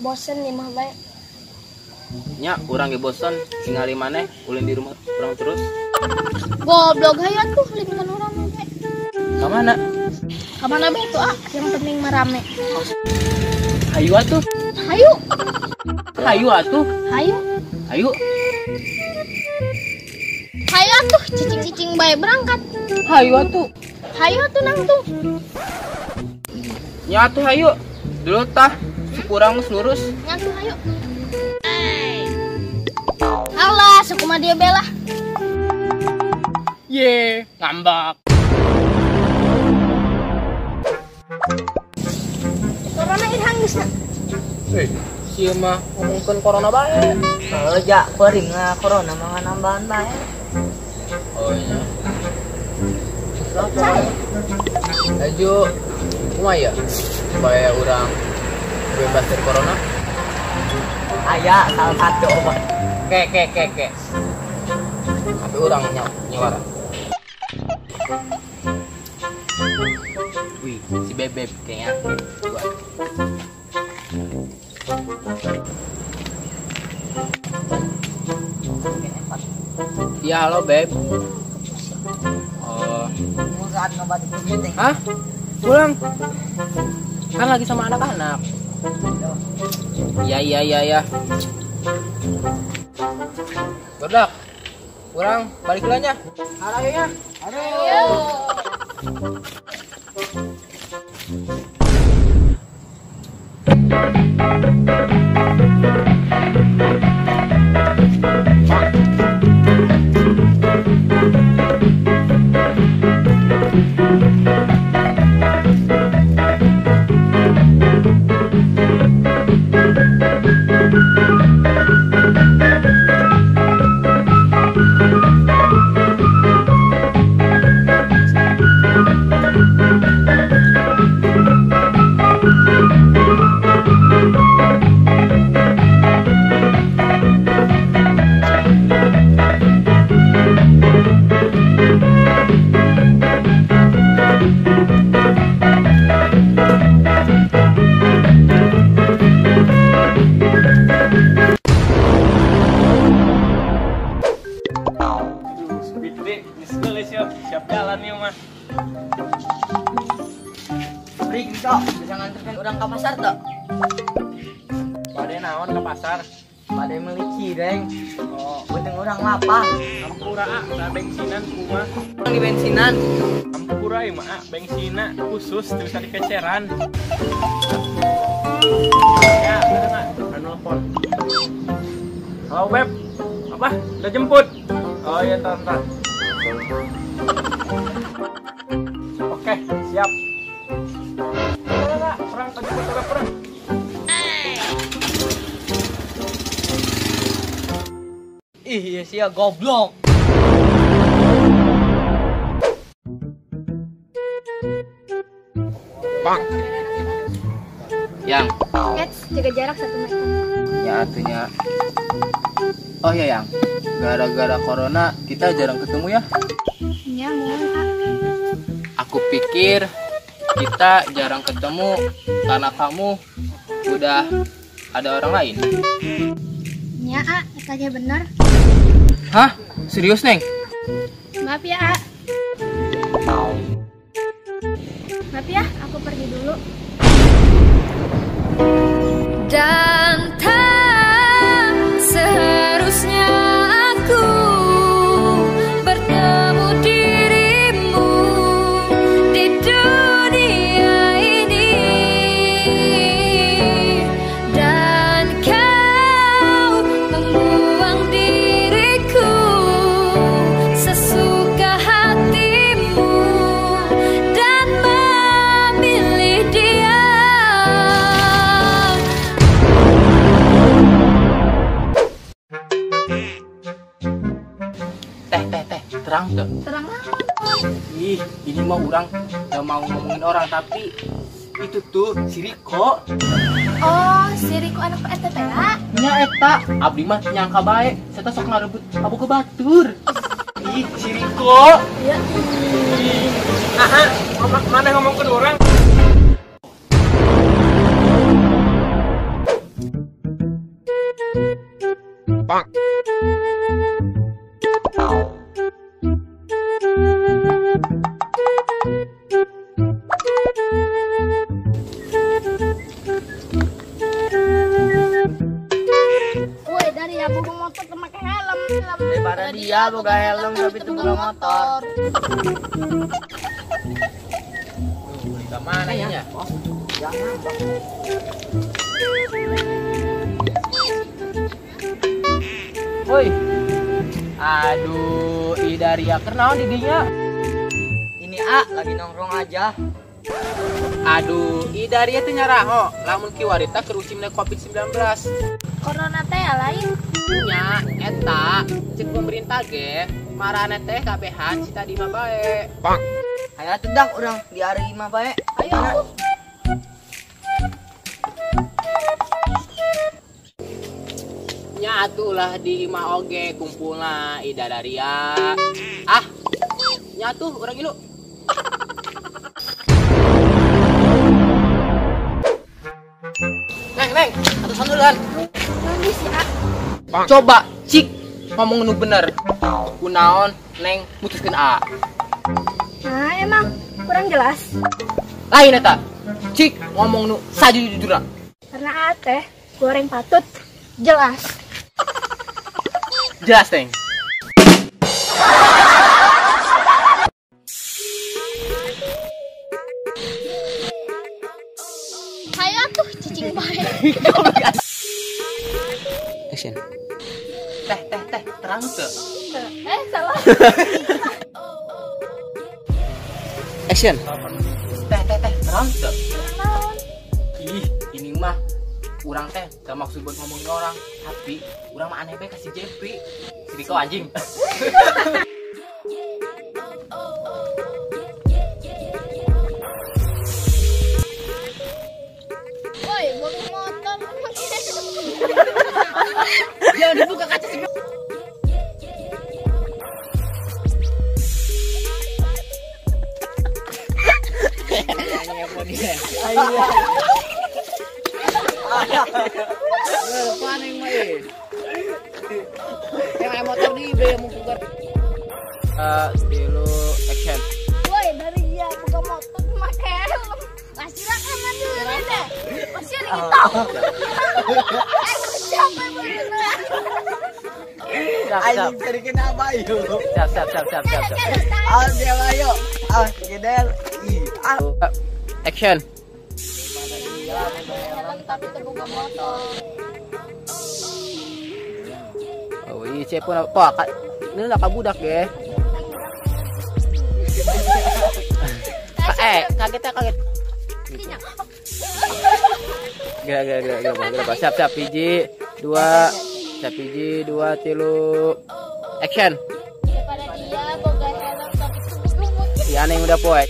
Bosen nih mah bae. Nya urang ge bosen ningali maneh ulin di rumah urang terus. Goblok hayu atuh lingkungan urang bae. Ka mana? Ka mana bae tuh ah, yang penting mah rame. Hayu atuh. Hayu. Hayu atuh. Hayu. Hayu. Hayu atuh cicing-cicing bae berangkat. Hayu atuh. Hayu atuh nangtung. Nya atuh hayu. Dulu tah kurang lurus. Nya atuh hayu. Alah, suku mah dia belah. Ye, ngambak. Corona irhang geus na. Sieu mah ngomongkeun corona bae. Heuh, ja peuring lah corona mah nambahan bae. Oh iya. Laju kumaha ya supaya urang bebas dari corona? Aya salah satu obat. Ke. Tapi urang nyawara. Wih, si Bebeb kayaknya. Dua. Ya halo Beb. Oh. Hah? Pulang? Kan lagi sama anak-anak. Ya. Godak. Kurang balik dulu nya. Ayo ya. Ayo. Siap jalan nih mah. Rik, tok, bisa nganterkan orang ke pasar tok? Bade naon ke pasar? Bade meuli cireng. Oh, beuteung urang lapar. Ampura ah, da bensinan kumaha? Di bensinan. Ampura ieu mah bensina khusus teu bisa dikeceran. Ya, bener mah. Anu telepon. Halo Beb. Apa? Udah jemput? Oh iya, tar. Oke, siap. Perang, perang. Ih, iya sih ya, goblok. Bang. Yang. Eits, jaga jarak 1 meter. Ya, artinya. Oh iya, Yang. Gara-gara corona kita jarang ketemu ya. Iya, Kak. Aku pikir kita jarang ketemu karena kamu udah ada orang lain. Iya, A, katanya benar. Hah? Serius, Neng? Maaf ya, A. Maaf ya, aku pergi dulu. Dan tak seharusnya aku bertemu dirimu di dunia ini, dan kau membuang diriku sesuka hatimu dan memilih dia. Teh, terang tuh. Terang lah. Ih, ini mah orang gak mau ngomongin orang, tapi itu tuh si Riko. Oh, si Riko anak Pak RT ya? Nya eta, abdi mah nyangka bae, saya sok ngarebut abu ke batur. Ih, si Riko. Iya. Aha, mana ngomong ke orang? Woi, dari aku motor pakai helm. Daripada dia boga helm tapi teu boga motor. Ke mana ya? Oh, jangan, Bang. Woi. Aduh, Idaria kenaon di dinya? Ini A lagi nongkrong aja. Aduh, Idaria teh nyaraho lamun kiwarita keur usimna Covid-19. Corona teh lain. Nya eta cek pemerintah ge marane teh kabehan cita di imah bae. Hayo atuh dak urang di ari imah bae. Ayo. Nya atuh lah di imah oge kumpulna Ida Daria. Ah. Nya atuh urang ilu. Neng, neng, atuh sandulan. Nangis ya. Coba cik ngomong nu bener. Kunaon neng mutuskeun A. Nah, emang kurang jelas. Lain eta. Cik ngomong nu sajujurna. Karena A teh goreng patut jelas. Jelas, Neng. Hayo tuh cicing bae. Action. Teh, teh, teh, terang teu. Eh, salah. Action. Teh, teh, teh, terang teu. Naon? Ih, ini mah urang teh gak maksud buat ngomongin orang, tapi urang mah aneh bae kasih Jepri. Si Riko anjing. Woi, bawa motor. Jangan dibuka kaca sih. Dulu action. Woi, dari dia buka motor pakai helm. Pasti kan dulu deh. Pasti ada gitu. Siapa yang bener? Aing tadi kena bayu. Siap, siap, siap, siap, siap. Ah, dia bayu. Ah, gedel. Ah. Action. Helm tapi terbuka motor. Oh, iya cepun apa? Ini lah kabudak ya. Kaget ya, kaget. Gila, gila, gila, gila, gila. Siap, siap, hiji, dua, siap, hiji, dua, tilu. Action. Daripada dia boga helm tapi kubu. Ya, aneh udah poek.